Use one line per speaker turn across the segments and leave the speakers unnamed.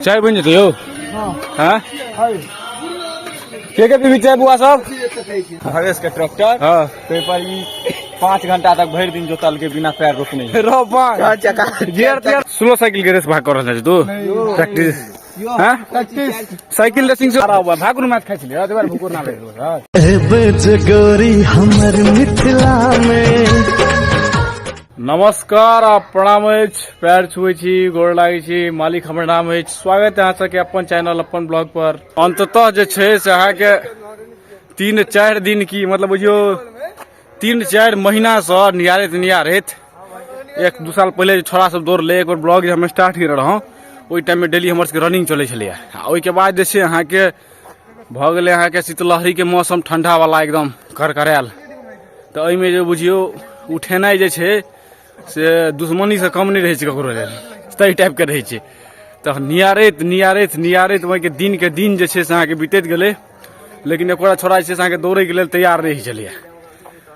चाय बनि जेतै यौ। हाँ, के के पीबी चाय बुआ सब?
हरेश के ट्रैक्टर।
हाँ।
ताहि पर ई 5 घंटा तक भरि दिन जोतल के बिना पैर रोकने।
रो
चक्का।
गियर तियर। स्लो साइकिल के रेस भाग कर रहल छै तू प्रैक्टिस। हाँ, साइकिल रेसिंग से हुआ भागुर मैच खाइ छलियै, एत बार भुकुर ना लागि।
गोरी हमर मिथिला में।
नमस्कार आ प्रणाम अछि, पैर छुए छी, गोर लागै छी, मालिक हमर नाम अछि। स्वागत है अहाँ सबके अपन चैनल, अपन ब्लॉग पर। अंततः जे छै से अहाँके 3-4 दिन की मतलब बुझियौ 3-4 महीनासँ निहारैत निहारैत, 1-2 साल पहिले जे छोड़ा सब दौड़लै, एक बेर ब्लॉग जे हम स्टार्ट केने रहौं, ओहि टाइममे डेली हमर सबके रनिंग चलै छलैए। आ ओहिके बाद जे छै अहाँके भऽ गेलै अहाँके शीतलहरीके मौसम, ठंडा वाला एकदम करकरायल, तऽ एहिमे जे बुझियौ उठेनाइ जे छै से दुश्मनीसँ कम नहि रहै छै ककरो लेल, ताहि टाइपके रहै छै। तऽ निहारैत निहारैत निहारैत ओहिके दिनके दिन जे छै से अहाँके बीतैत गेलै, लेकिन एकोटा छोड़ा जे छै से अहाँके दौड़ैके लेल तैयार नहि होइ छलैए।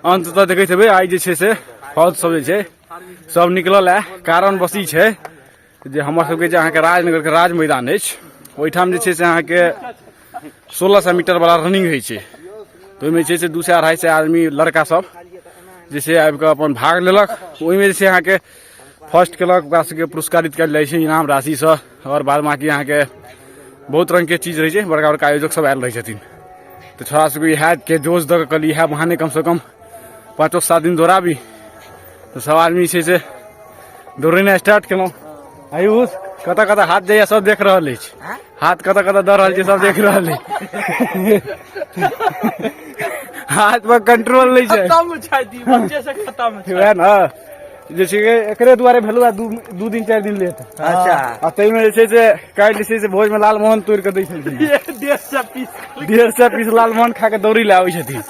अन्ततः देखैत हेबै, आइ जे छै से फौज सब जे छै सब निकलल है। कारण बस ई छै जे हमर सबके जे अहाँके राजनगरके राज मैदान अछि, ओहिठाम जे छै से अहाँके 1600 मीटर वाला रनिंग होइ छै। तऽ ओहिमे जे छै से 200 250 आदमी लड़का सब जे छै आबि कऽ अपन भाग लेलक। ओहिमे जे छै अहाँके फर्स्ट केलक, ओकरा सबके पुरस्कारित कयल जाइ छै इनाम राशिसँ, आओर बाद बाँकी अहाँके बहुत रङ्गके चीज रहै छै। बड़का बड़का आयोजक सब आयल रहै छथिन। तऽ छोड़ा सबके इएह के जोश दऽ कऽ कहली, इएह बहाने कमसँ कम 5-7 दिन दौड़ाबी। तऽ सब आदमी छै से दौड़ेनाइ स्टार्ट केलहुँ। आयुष कतऽ कतऽ हाथ जाइए सब देख रहल अछि, हाथ कतऽ कतऽ दऽ रहल छै सब देख रहल अछि, हाथ पर कंट्रोल नहि छै।
खत्म छै, बच्चे से खत्म छै।
वएह ने जे छै, एकरे दुआरे भेलौ 2 दिन 4 दिन लेट। आ ताहिमे जे छै से काल्हि जे छै से भोजमे लालमोहन तोड़ि कऽ दै छलखिन।
150 पीस।
150 पीस लालमोहन खा कऽ दौड़ी लए आबै छथिन।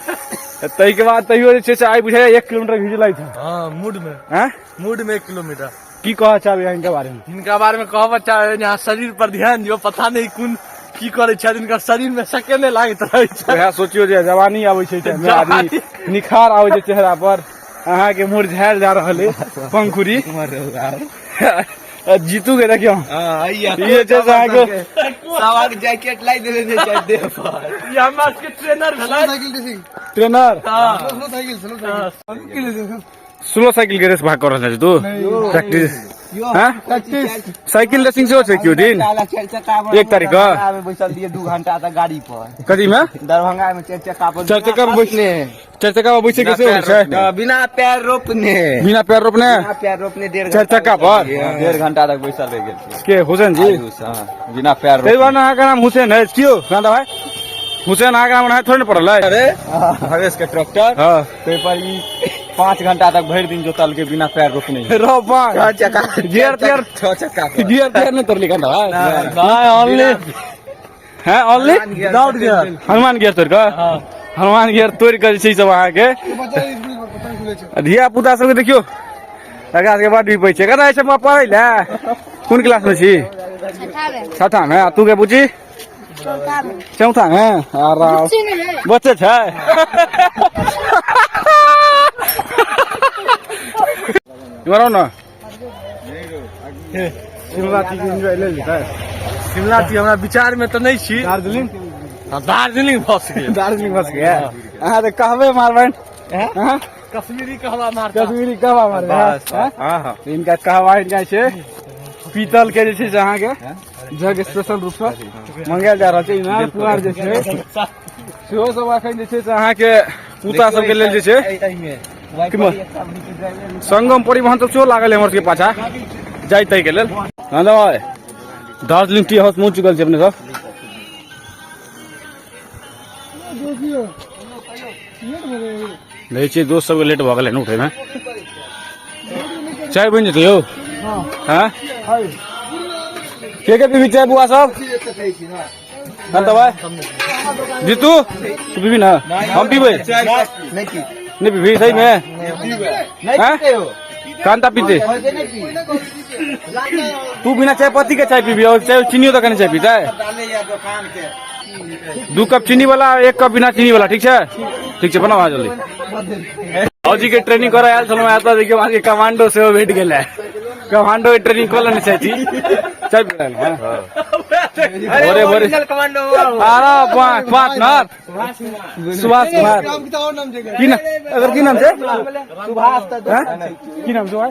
ताहिके बाद तैयो जे छै से आइ बुझाइया 1 किलोमीटर घिचलथि हँ।
हाँ, मूड में।
आँय?
मूड में 1 किलोमीटर।
की कहऽ चाहबै हिनका बारेमे?
हिनका बारे में कहबऽ चाहे अहाँ शरीर पर ध्यान दियौ। पता नहीं कोन की करै छथि, हिनकर शरीर में सके नहि लागैत रहै छै।
वएह सोचियो जे जवानी आबै छै टाइममे, आदमी निखार आबै छै चेहरा पर, अहाँके मुरझायल जा रहल है पंखुरी। आ जीतू के देखियौ, ई जे छै से अहाँके
सवाक जैकेट लाई देने छै देह पर।
ई हमरा सबके ट्रेनर भेलै।
ट्रेनर।
हाँ।
स्लो साइकिल के रेस भाग कर रहल छै तू प्रैक्टिस। हाँ, साइकिल रेसिंग सेहो छै केओ दिन 1 तारीख कऽ।
बैसल रहियै 2 घंटा तक गाड़ी पर।
कथी में?
दरभंगा में चारि चक्का पर।
चारि चक्का पर बैसने, चारि चक्का पर बैसे के सेहो होइ छै?
हाँ, बिना पैर रोपने।
बिना पैर रोपने।
बिना पैर रोपने डेढ़
चारि चक्का पर?
1.5 घंटा तक बैसल रहि गेल छियै।
के, हुसैन जी?
आयुष, हाँ, बिना पैर
ताहि दुआरे अहाँके नाम हुसैन अछि। कियो कांता भाई, हुसैन अहाँके नाम थोड़े ने पड़ल है।
अरे हरेश के ट्रैक्टर। ताहि पर ई 5 घंटा तक भरि दिन जोतल के बिना पैर रोपने।
रो
चक्का।
गियर तियर?
छह चक्का पर।
गियर तियर नहीं तोड़ली कांता भाई? नहीं, ओनली है only
without gear.
Hanuman gear तोड़ कऽ, हनुमान गियर तोड़ कऽ जे छै सब अहाँके धिया पुता सबके देखियौ, एकरा सबके बड पै छै। कतऽ छै पढ़ै लए? कोन क्लास में छी? छठा में। आ तू के बुची? चौथा में। आराम बच्चे छै। इम्हर आउ ने, शिमला टी के एंजॉय ले जेतै।
शिमला टी हमरा विचार में तऽ नहि छी।
दार्जिलिंग?
हाँ, दार्जिलिंग भऽ सकै।
दार्जिलिंग बस गया। अहाँ तऽ कहबे मारबनि हाँ?
कश्मीरी कहवा मारता।
कश्मीरी कहवा मारबै। हाँ?
हाँ हाँ
इनका कहवा, इनका छै पीतल के जे छै से अहाँके जग स्पेशल रूप से मंगायल जा रहल छै। इनार पुआर जे छै सेहो सब अखन जे छै से अहाँके पुता सबके लेल जे छै संगम परिवहन सब सेहो लागल है हमर सबके पाछा जाय ताहि के लेल। हाँ भाई, दार्जिलिंग टी हाउस पहुँच चुकल छै अपने सब। रहै छियै, दोस्त सबके लेट भऽ गेलै हन उठैमे। चाय बनि जेतै यौ? हाँ, के के पीबी चाय बुआ सब? हाँ तऽ भाई जीतू, तू पीबी ना? हम पीबै। नहीं पीबी सही में? हाँ? कांता पीते? तू बिना चाय पत्ती के चाय पीबी और चाय चीनी तऽ कने चाय पीते? 2 कप चीनी वाला, 1 कप बिना चीनी वाला। ठीक छै, ठीक छै, बनाउ अहाँ जल्दी। फौजी के ट्रेनिंग करऽ आयल छलहुँ, एतऽ देखियौ अहाँके कमांडो सेहो भेट गेल है। कमांडो के ट्रेनिंग कऽ लेने छथि। चाय पी रहल हैं भोरे भोरे। अरे पार्टनर सुभाष कुमार। की नाम, अगर की नाम छै? सुभाष। की नाम छै भाई?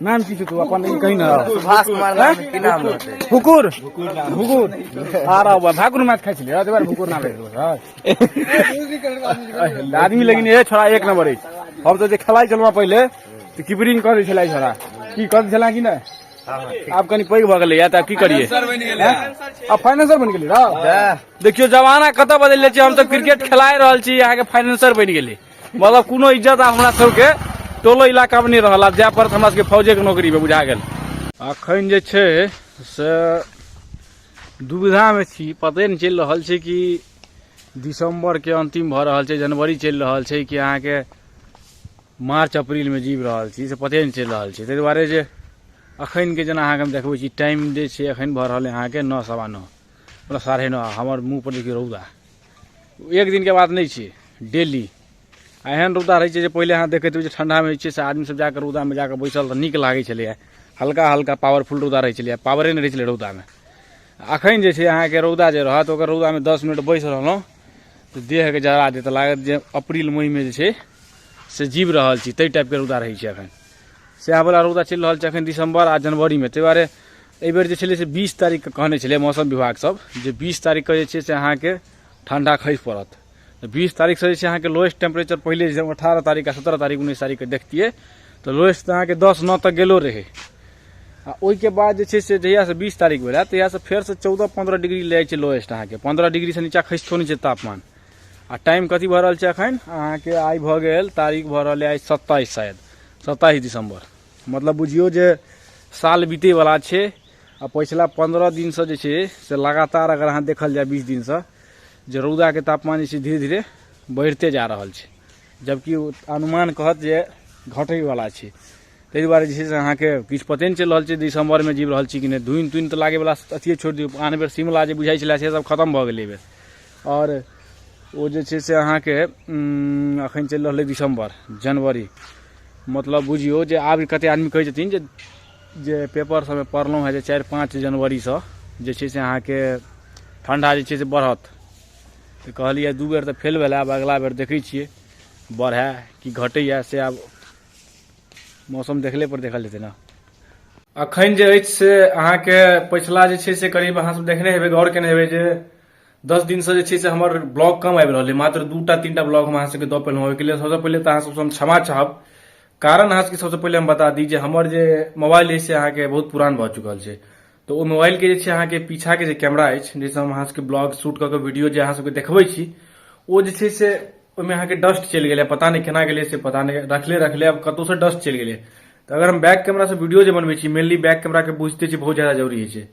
नाम की छै? तू अपन कहीं ना।
सुभाष कुमार नाम, की नाम रहतै?
भुकुर, भुकुर। आरा भाकुर माछ खाइ छलियै, ताहि दुआरे भुकुर नाम रखि आदमी। लेकिन ए छोड़ा एक नंबर अछि। हम तऽ जे खेलाइ छलहुँ पहिले तऽ कीपरिंग करै छलै छोड़ा। की करै छलै कि नहि? आब कनि पैघ भऽ गेलै तऽ आब की करियै? आब फाइनेंसर बनि गेलै। देखियौ जमाना कतऽ बदलि जाइ छै। हम तऽ क्रिकेट खेलाइ रहल छी, अहाँके फाइनेंसर बनि गेलै। मतलब कोनो इज्जत आब हमरा सबके टोलो इलाकामे नहि रहल। आब जाय पड़त हमरा सबके फौजेके नौकरीमे, बुझा गेल। अखन जे छै से दुविधामे छी, पते नहि चलि रहल छै कि दिसम्बरके अन्तिम भऽ रहल छै, जनवरी चलि रहल छै कि अहाँके मार्च अप्रीलमे जीव रहल छी, से पते नहि चलि रहल छै। ताहि दुआरे जे अखनके जेना अहाँके हम देखबै छी, टाइम जे छै अखन भऽ रहल अहाँके 9, 9:15, मतलब 9:30। हमर मुँह पर देखियौ रौदा। एक दिनके बात नहि छै, डेली आ एहन रौदा रहै छै जे पहिले अहाँ देखैत हेबै जे ठंडामे जे छै से आदमी सब जाकऽ रौदामे जाकऽ बैसल तऽ नीक लागै छलैए। हल्का हल्का पावरफुल रौदा रहै छलैए, पावरे नहि रहै छलै रौदामे। अखन जे छै अहाँके रौदा जे रहत, ओकर रौदामे 10 मिनट बैस रहलहुँ तऽ देहके जरा देत, लागत जे अप्रील मईमे जे छै से जीव रहल छी, ताहि टाइपके रौदा रहै छै अखन। सएह वला रौदा चलि रहल छै अखन दिसम्बर आ जनवरीमे। ताहि दुआरे एहिबेर जे छलै से 20 तारीखके कहने छलै मौसम विभाग सब जे 20 तारीखके जे छै से अहाँके ठंडा खसि पड़त। तऽ 20 तारीखसँ जे छै अहाँके लोएस्ट टेम्परेचर, पहिले जे 18 तारीख आ 17 तारीख 19 तारीखके देखतियै तऽ लोएस्ट तऽ अहाँके 10 9 तक गेलो रहै। आ ओहिके बाद जे छै से जहियासँ 20 तारीख भेलै तहियासँ फेरसँ 14 15 डिग्री लए जाइ छै लोएस्ट। अहाँके 15 डिग्रीसँ नीचा खसितो नहि छै तापमान। आ टाइम कथी भऽ रहल छै अखन अहाँके? आइ भऽ गेल तारीख, भऽ रहल आइ 27, शायद 27 दिसम्बर। मतलब बुझियौ जे साल बीतैवला छै। आ पछिला 15 दिनसँ जे छै से लगातार अगर अहाँ देखल जाय 20 दिनसँ जे रौदाके तापमान जे छै धीरे धीरे बढ़िते जा रहल छै, जबकि अनुमान कहत जे घटैवला छै। ताहि दुआरे जे छै से अहाँके किछु पते नहि चलि रहल छै दिसम्बरमे जीव रहल छी कि नहि। धुनि तुनि तऽ लागैवला अथिए छोड़ि दियौ। आन बेर शिमला जे बुझाइ छलै से सब खतम भऽ गेलै एहिबेर। आओर ओ जे छै से अहाँके अखन चलि रहलै दिसम्बर जनवरी, मतलब बुझियौ जे आब कते आदमी कहै छथिन जे जे पेपर सबमे पढ़लहुँ हेँ जे 4 5 जनवरीसँ जे छै से अहाँके ठण्डा जे छै से बढ़त। तऽ कहलियै दू बेर तऽ फेल भेलै, आब अगिला बेर देखै छियै बढ़ै कि घटैए, से आब मौसम देखले पर देखल जेतै ने। अखन जे अछि से अहाँके पछिला जे छै से करीब अहाँ सब देखने हेबै, गौर केने हेबै जे 10 दिनसँ जे छै से हमर ब्लॉग कम आबि रहल अइ। मात्र 2टा 3टा ब्लॉग हम अहाँ सबके दऽ पेलहुँ। ओहिके लेल सबसँ पहिले तऽ अहाँ सबसँ हम क्षमा चाहब। कारण अहाँ सबके सबसँ पहिले हम बता दी जे हमर जे मोबाइल अछि से अहाँके बहुत पुरान भऽ चुकल छै। तऽ ओ मोबाइलके जे छै अहाँके पीछाके जे कैमरा अछि, जाहिसँ हम अहाँ सबके ब्लॉग शूट कऽ कऽ वीडियो जे अहाँ सबके देखबै छी, ओ जे छै से ओहिमे अहाँके डस्ट चलि गेलै। पता नहि केना गेलै से पता नहि, रखले रखले आब कतहुसँ डस्ट चलि गेलै। तऽ अगर हम बैक कैमरासँ वीडियो जे बनबै छी, मेनली बैक कैमराके बुझिते छी बहुत ज्यादा जरूरी होइ छै,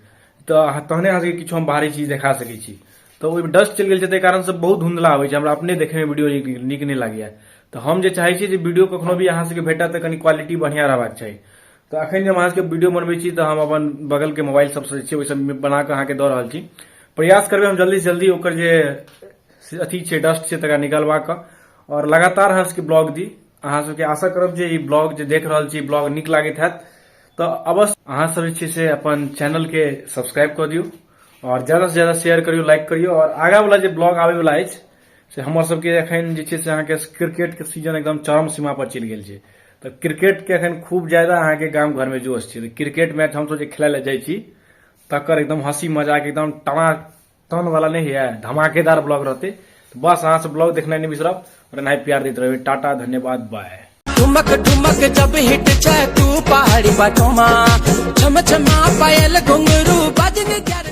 तऽ तहने अहाँ सबके किछु हम बाहरी चीज देखा सकै छी। तऽ ओहिमे डस्ट चलि गेल छै, ताहि कारणसँ बहुत धुंधला आबै छै। हमरा अपने देखैमे वीडियो नीक नहि लागैए। तऽ हम जे चाहै छी जे वीडियो कखनो भी अहाँ सबके भेटत तऽ कनि क्वालिटी बढ़िआँ रहबाक चाही। तऽ अखन जे हम अहाँ सबके वीडियो बनबै छी तऽ हम अपन बगलके मोबाइल सबसँ जे छै ओहि सब बना कऽ अहाँके दऽ रहल छी। प्रयास करबै हम जल्दीसँ जल्दी ओकर जे अथी छै, डस्ट छै, तकरा निकालबाक आओर लगातार अहाँ सबके ब्लॉग दी। अहाँ सबके आशा करब जे ई ब्लॉग जे देख रहल छी, ब्लॉग नीक लागैत हैत तऽ अवश्य अहाँ सब जे छै से अपन चैनलके सब्सक्राइब कऽ दियौ आओर ज्यादासँ ज्यादा शेयर करियौ, लाइक करियौ। आओर आगाँवला जे ब्लॉग आबैवला अछि से हमर सबके एखन जे छै से अहाँके क्रिकेटके सीजन एकदम चरम सीमा पर चलि गेल छै। तऽ क्रिकेटके एखन खूब ज्यादा अहाँके गाम घरमे जोश छै। तऽ क्रिकेट मैच हमसब जे खेलाय लए जाइ छी तकर एकदम हँसी मजाक, एकदम टना टन वाला नहि है, धमाकेदार ब्लॉग रहतै। बस अहाँ सब ब्लॉग देखनाइ नहि बिसरब और एनाही प्यार दैत रहबै। टाटा, धन्यवाद, बाय।
ठुमक ठुमक जब हिट छै तू पहाड़ी बाटोमा, छम छमा पायल घुंघरू बजन।